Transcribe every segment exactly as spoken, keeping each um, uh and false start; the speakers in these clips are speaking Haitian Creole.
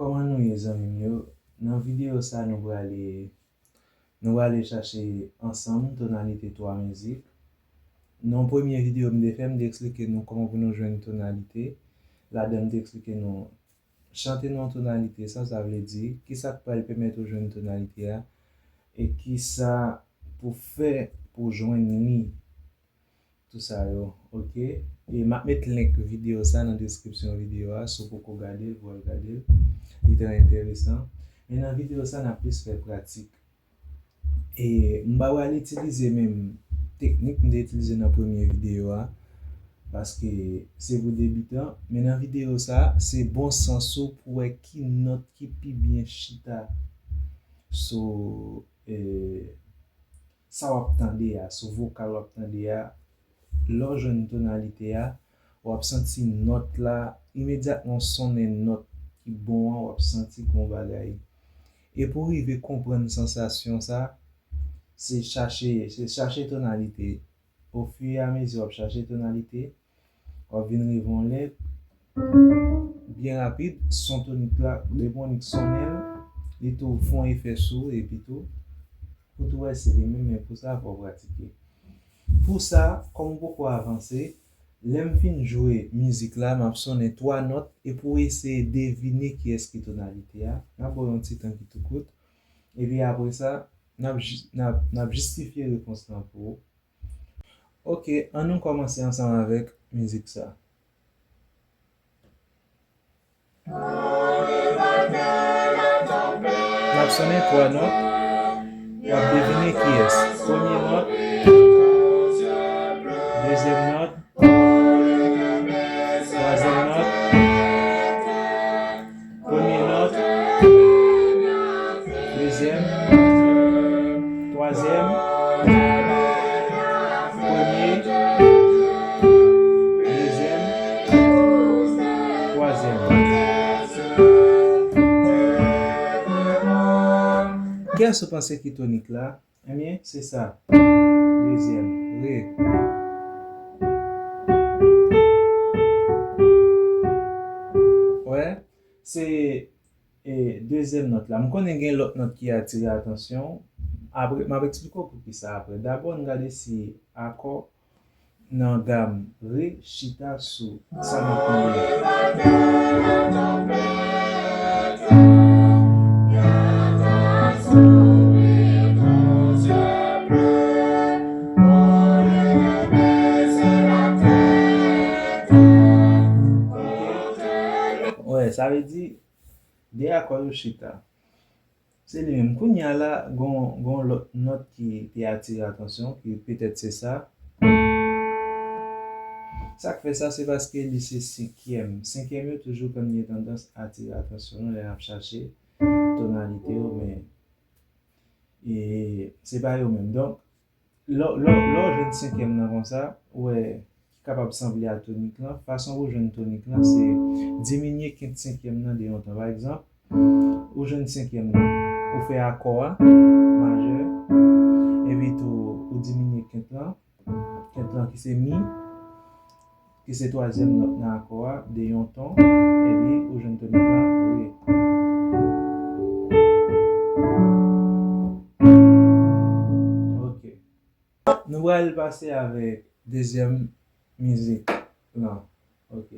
Kòman nou ye, zanmi m yo? Nan videyo sa, nou prale, nou prale chache ansanm tonalite twa mizik. Nan premye videyo m te fè, m te eksplike nou kòman pou nou jwenn tonalite. Ladan m te eksplike nou chante nan tonalite sa, sa vle di kisa k pral pèmèt ou jwenn tonalite a, e kisa pou fè pou jwenn li. Tou sa yo, oke? E m ap met link videyo sa nan deskripsyon videyo a, si w poko gade l, pou w al gade l. Li trè enteresan. Men nan videyo sa, n ap plis fè pratik. E m pa pral itilize menm teknik m te itilize nan premye videyo a, paske se pou debitan. Men nan videyo sa, se bon sans ou pou wè ki nòt ki pi byen chita sou, e, sa w ap tande a, sou vokal w ap tande a, lè w jwenn tonalite a, w ap santi nòt la, imedyatman w sonnen nòt ki bon an, w ap santi gon bagay. E pou w rive konprann sansasyon sa, se chache, se chache tonalite. Ofiramezi w ap chache tonalite, w ap vin rive yon lè, byen rapid, son tonik la, depi yon nik sonnen l, li tou fè yon efè sou ou, epi tou, ou tou wè se li menm, men pou sa, fò w pratike. Pou sa, kòm ou poko avanse, lè m fin jwe mizik la, m ap sonnen twa nòt, epi w eseye devine kiyès ki tonalite a. N ap ba w yon ti tan ki tou kout. Epi apre sa, n ap ji-, n ap, n ap jistifye repons lan pou ou. Oke, ann nou kòmanse ansanm avèk mizik sa. N ap sonnen twa nòt, w ap devine kiyès. Premye nòt, dezyèm nòt, twazyèm nòt, premye nòt, dezyèm, twazyèm, premye, dezyèm, twazyèm. Kiyès ou panse ki tonik la? Ebyen, se sa. Dezyèm. Re. Wè, se, e, dezyèm nòt la. M konnen gen lòt nòt ki atire atansyon w. Apre, m ap eksplike w poukisa apre. Dabò, n gade si akò nan gam re chita sou sa n ap tande a. Wè, sa vle di, de akò yo chita. Se li menm. Kounye a la, gon, gon lòt nòt ki te atire atansyon, ki petèt se sa. Sa k fè sa, se paske li se senkyèm. Senkyèm yo toujou konn gen tandans atire atansyon nou lè n ap chache tonalite yo, men, e, se pa yo menm. Donk, lè, lè, lè w jwenn senkyèm nan konsa, ou wè, ki kapab sanble a tonik lan, fason pou w jwenn tonik lan, se diminye kent senkyèm nan de yon ton. Pa egzanp, ou jwenn senkyèm nan, ou fè akò a, majè, epi tou, ou diminye kent lan, kent lan ki se mi, ki se twazyèm nòt nan akò a, de yon ton, epi ou jwenn tonik lan, re. Ok. Nou pral pase avèk dezyèm mizik lan. Ok.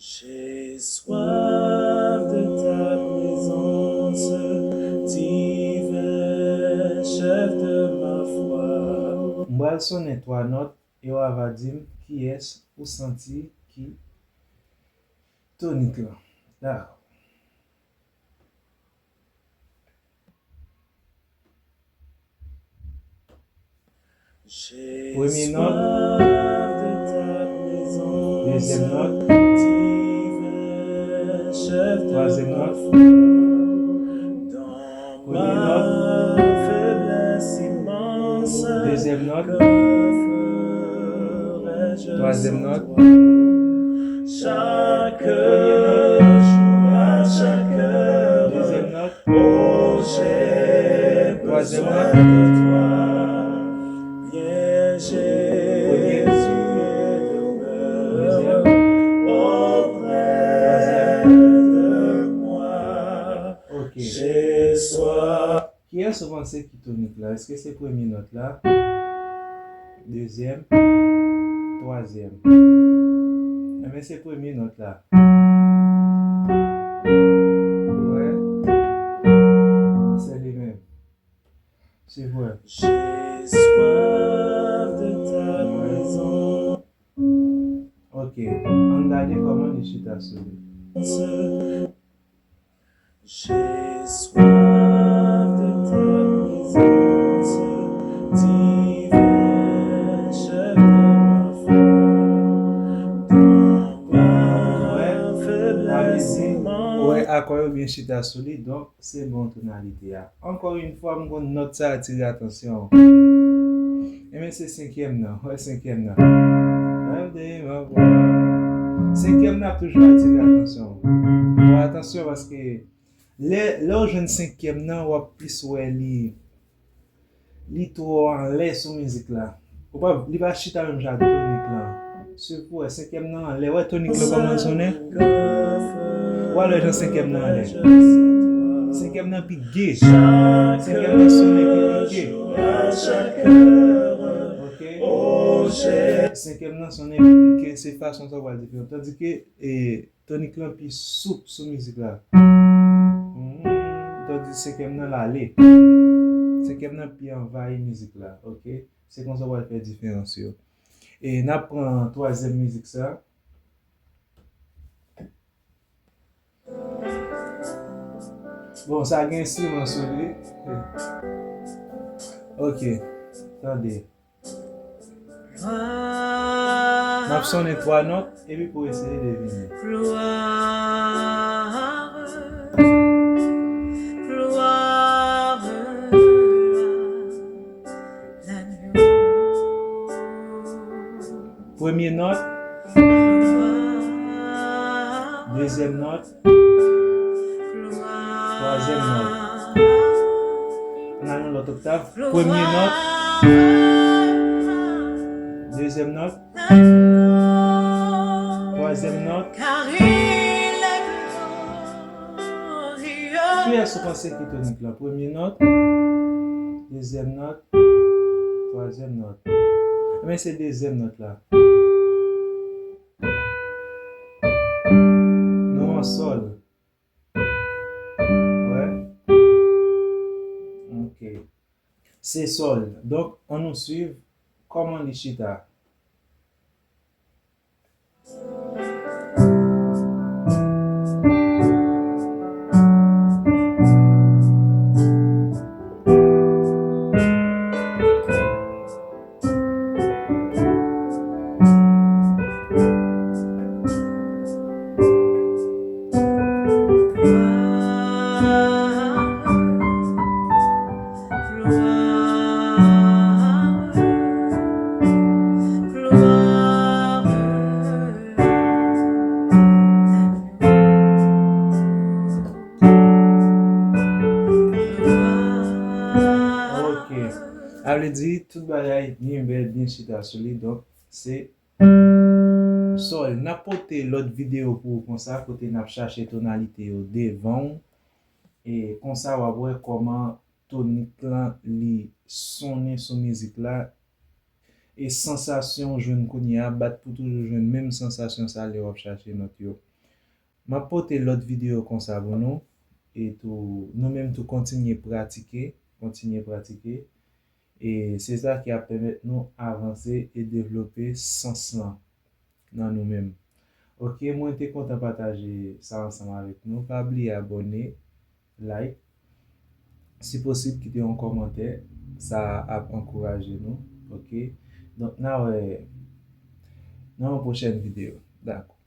J'ai soif de ta présence, divin chef de ma foi. M pral sonnen twa nòt e w a va di m kiyès ou santi ki tonik lan. Dakò. Premye nòt, dezyèm nòt, twazyèm nòt, premye nòt, dezyèm nòt, twazyèm nòt, premye nòt, dezyèm nòt, twazyèm nòt, premye, dezyèm, Kiyès ou panse ki tonik la? Èske se premye nòt la? Dezyèm? Twazyèm? Enben, se premye nòt la. Ou wè? Se li menm. Se vre. J'ai soif de ta présence. Ok, ann gade kòman li chita sou li. J'ai soif de ta présence, divin chef de ma foi. Donne-moi faiblesse et manque. Ou wè, akò yo byen chita sou li, donk se bon tonalite a. Ankò yon fwa, m konn nòt sa atire atansyon w. Enben, se senkyèm nan. Wè, senkyèm nan. Senkyèm nan ap toujou atire atansyon w. Fè atansyon paske lè, lè w jwenn senkyèm nan, w ap plis wè li, li twò anlè sou mizik la. Ou pa, li pa chita menm jan ak tonik lan. Sitou, wè, senkyèm nan anlè. Wè, tonik lan kòman l sonnen? Ou wè lè jan senkyèm nan anlè. Senkyèm nan pi gè. Senkyèm nan sonnen pi pike. Ok? Senkyèm nan sonnen pi pike. Se fason sa w pral diferan. Tandike, e, tonik lan pi soup sou mizik la. Mhm. Tandis senkyèm nan l ale. Senkyèm nan pi anvayi mizik la, ok? Se konsa w pral fè diferans yo. E n ap pran twazyèm mizik sa. Bon, sa gen enstriman sou li. Ok, tande. M ap sonnen twa nòt, epi pou eseye devine. Premye nòt, dezyèm nòt, twazyèm nòt. Ann al nan lòt oktav. Premye nòt, dezyèm nòt, twazyèm nòt. Kiyès ou panse ki tonik lan? Premye nòt, dezyèm nòt, twazyèm nòt. Enben, se dezyèm nòt la. Nou an sòl. Wè? Ok. Se sòl. Donk, ann nou swiv kòman li chita. Ok. Sa vle di, tout bagay byen bèl, byen chita sou li. Donk, se sòl. N ap pote lòt videyo pou ou konsa, kote n ap chache tonalite yo devan w. E konsa, w ap wè kòman tonik lan, li sonnen sou mizik la. E sansasyon w jwenn kounye a, bat pou toujou jwenn menm sansasyon sa lè w ap chache nòt yo. M ap pote lòt videyo konsa pou nou. E tou, nou menm tou kontinye pratike, kontinye pratike. E se sa ki ap pèmèt nou avanse e devlope sans lan nan nou menm. Ok, mwen te kontan pataje sa ansanm avèk nou. Pa bliye abòne, like. Si posib, kite yon kòmantè. Sa ap ankouraje nou. Ok? Donk, n a wè nan yon pwochèn videyo. Dakò.